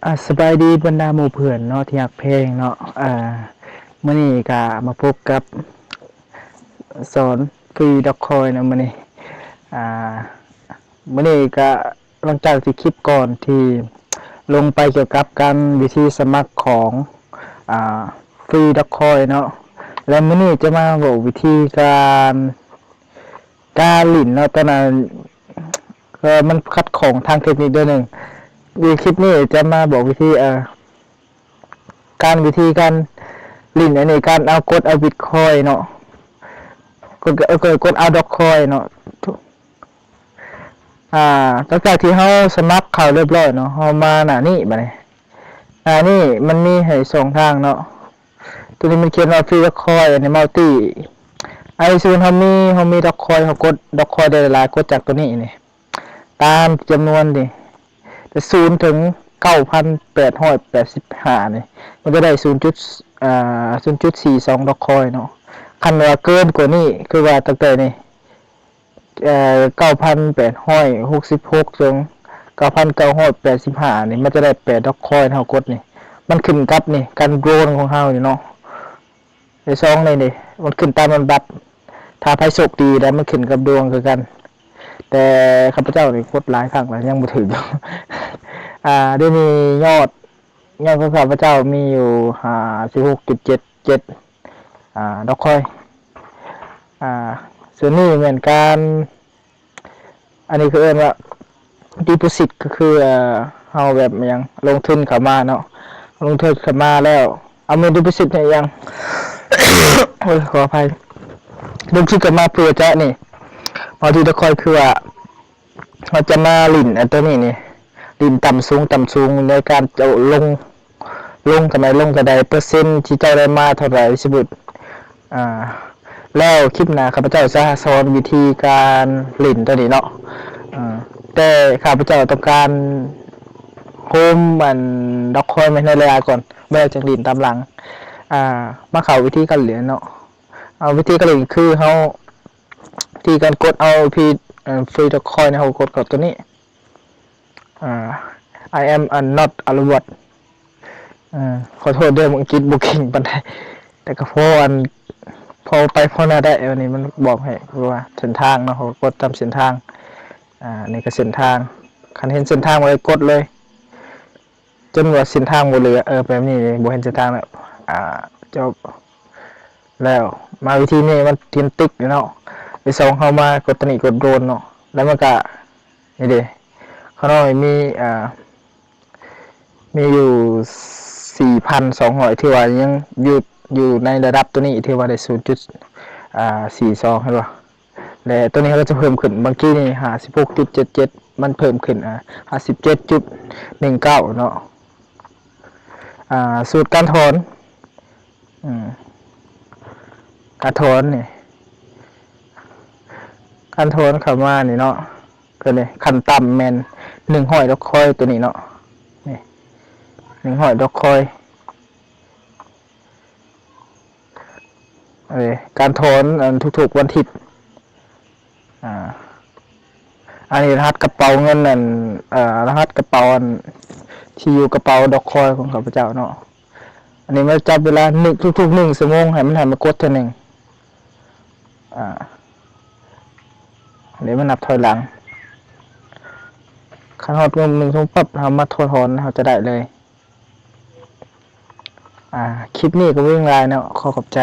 ອາ ສະບາຍດີບັນດາໝູ່ເພື່ອນເນາະ ທີ່ຮັກແພງເນາະ. ອາ ມື້ນີ້ກະມາພົບກັບສອນຟຣີດອກຄອຍເນາະມື້ນີ້. ອາ ມື້ນີ້ກະຫຼັງຈາກທີ່ຄລິບກ່ອນທີ່ລົງໄປກ່ຽວກັບການວິທີສະໝັກຂອງ ອາ ຟຣີດອກຄອຍເນາະ ແລະ ມື້ນີ້ຈະມາບອກວິທີການ ການຫຼິ້ນເນາະ ຕອນນັ້ນ ເອີ ມັນຂັດຂ້ອງທາງເທັກນິກໜ້ອຍໜຶ່ງ. ຢູ່ຄລິບນີ້ຈະມາບອກວິທີ ເອີ ການ ວິທີການຫຼິ້ນອັນນີ້ ການເອົາ ກົດເອົາບິດຄອຍເນາະ ກົດ ເອີ ກົດເອົາດອກຄອຍເນາະ. ອາ ຫຼັງຈາກທີ່ເຮົາສະໝັກເຂົ້າຮຽບຮ້ອຍເນາະ ເຮົາມາໜ້ານີ້ບາດນີ້. ໜ້ານີ້ມັນມີໃຫ້ສອງທາງເນາະ. ໂຕນີ້ມັນຂຽນວ່າຟຣີດອກຄອຍ ອັນນີ້ມັນຕີ ອັນນີ້ສົມມຸດເຮົາມີ ເຮົາມີດອກຄອຍ ເຮົາກົດດອກຄອຍໄດ້ຫຼາຍໆ ກົດຈາກໂຕນີ້ນີ້ ຕາມຈຳນວນນີ້ ແຕ່ສູນເຖິງເກົ້າພັນແປດຮ້ອຍແປດສິບຫ້ານີ້ ມັນຈະໄດ້ສູນຈຸດ ອ່າ ສູນຈຸດສີ່ສອງດອກຄອຍເນາະ. ຄັນວ່າເກີນກວ່ານີ້ ຄືວ່າຕັ້ງແຕ່ນີ້ ເອີ ເກົ້າພັນແປດຮ້ອຍຫົກສິບຫົກ ເຖິງເກົ້າພັນເກົ້າຮ້ອຍແປດສິບຫ້ານີ້ ມັນຈະໄດ້ແປດດອກຄອຍ ເຮົາກົດນີ້ ມັນຂຶ້ນກັບນີ້ ການໂດຣນຂອງເຮົານີ້ເນາະ ໄດ້ສອງໃນນີ້ ມັນຂຶ້ນຕາມລຳດັບ. ຖ້າໃຜໂຊກດີແລ້ວ ມັນຂຶ້ນກັບດວງຄືກັນ ແຕ່ຂ້າພະເຈົ້ານີ້ກົດຫຼາຍຄັ້ງແລ້ວ ຍັງບໍ່ຖືກ. ອາ ດຽວນີ້ຍອດ ຍອດຂອງຂ້າພະເຈົ້າມີຢູ່ຫ້າສິບຫົກຈຸດເຈັດເຈັດ ອາ ດອກຄອຍ. ອາ ສ່ວນນີ້ແມ່ນການ ອັນນີ້ເຂົາເອີ້ນວ່າ ດີໂປຊິດ ກໍຄື ເອີ ເຮົາແບບຫຍັງ ລົງທຶນເຂົ້າມາເນາະ ລົງທຶນເຂົ້າມາແລ້ວ ເອົາ ແມ່ນດີໂປຊິດນີ້ຫຍັງ ໂອ້ຍ ຂໍອະໄພ ລົງທຶນເຂົ້າມາເພື່ອຈະນີ້ ເອົາທີ່ດອກຄອຍ ຄືວ່າ ເຮົາຈະມາຫຼິ້ນອັນໂຕນີ້ນີ້ ຫຼິ້ນຕ່ຳສູງ ຕ່ຳສູງ ໃນການເຈົ້າລົງ ລົງເທົ່າໃດ ລົງເທົ່າໃດ ເປີເຊັນທີ່ເຈົ້າໄດ້ມາເທົ່າໃດ ສົມມຸດ ອາ ແລ້ວຄລິບໜ້າຂ້າພະເຈົ້າຈະສອນວິທີການຫຼິ້ນໂຕນີ້ເນາະ. ອາ ແຕ່ຂ້າພະເຈົ້າຕ້ອງການໂຮມອັນດອກຄອຍມາໃຫ້ຫຼາຍໆກ່ອນ ແລ້ວຈຶ່ງຫຼິ້ນຕາມຫຼັງ. ອາ ມາເຂົ້າວິທີການຫຼິ້ນເນາະ. ເອົາ ວິທີການຫຼິ້ນຄືເຮົາ ທີ່ການກົດເອົາພີ ເອີ ຟຣີດອກຄອຍ ເຮົາກົດເຂົ້າໂຕນີ້ ອາ I am a not a robot. ເອີ ຂໍໂທດເດີ ອັງກິດບໍ່ເກັ່ງປານໃດ ແຕ່ກໍພໍອັນ ພໍໄປພໍໜ້າໄດ້. ອັນນີ້ມັນບອກໃຫ້ ຄືວ່າເສັ້ນທາງເນາະ ເຮົາກໍກົດຕາມເສັ້ນທາງ. ອາ ນີ້ກໍເສັ້ນທາງ ຄັນເຫັນເສັ້ນທາງ ມັນກໍກົດເລີຍ ຈົນວ່າເສັ້ນທາງບໍ່ເຫຼືອ ເອີ ແບບນີ້ເດ້ ບໍ່ເຫັນເສັ້ນທາງແລ້ວ. ອາ ຈົບແລ້ວ ມາວິທີນີ້ມັນເປັນຕິກເນາະ. ໄປສອງເຮົາມາກົດຕົວນີ້ ກົດໂດຣນເນາະ ແລ້ວມັນກະ ນີ້ເດ້ ຂ້ານ້ອຍມີ ອາ ມີຢູ່ສີ່ພັນສອງຮ້ອຍ ຖືວ່າຍັງຢູ່ ຢູ່ໃນລະດັບຕົວນີ້ ຖືວ່າໄດ້ສູນຈຸດ ອາ ສີ່ສອງ ເຫັນບໍ່? ແລະ ຕົວນີ້ເຮົາກໍຈະເພີ່ມຂຶ້ນ ບາງກີ້ນີ້ຫ້າສິບຫົກຈຸດເຈັດເຈັດ ມັນເພີ່ມຂຶ້ນ ອາ ຫ້າສິບເຈັດຈຸດໜຶ່ງເກົ້າເນາະ. ອາ ສູດການຖອນ ອືມ ການຖອນນີ້ ການຖອນເຂົ້າມານີ້ເນາະ ຕົວນີ້ຂັ້ນຕ່ຳແມ່ນໜຶ່ງຮ້ອຍດອກຄອຍ ຕົວນີ້ເນາະ ນີ້ ໜຶ່ງຮ້ອຍດອກຄອຍ. ເອີ ການຖອນອັນທຸກໆວັນທິດ ອາ ອັນນີ້ລະຫັດກະເປົາເງິນ ອັນ ເອີ ລະຫັດກະເປົາ ອັນທີ່ຢູ່ກະເປົາດອກຄອຍຂອງຂ້າພະເຈົ້າເນາະ. ອັນນີ້ມາຈັບເວລາໜຶ່ງ ທຸກໆໜຶ່ງຊົ່ວໂມງ ໃຫ້ມັນ ໃຫ້ມາກົດເທື່ອໜຶ່ງ ອາ ແລ້ວມານັບຖອຍຫຼັງ. ຄັນຮອດເງິນໜຶ່ງຊົ່ວໂມງປັບ ເຮົາມາຖອນ ເຮົາຈະໄດ້ເລີຍ. ອາ ຄລິບນີ້ກໍບໍ່ຫຍັງຫຼາຍເນາະ ຂໍຂອບໃຈ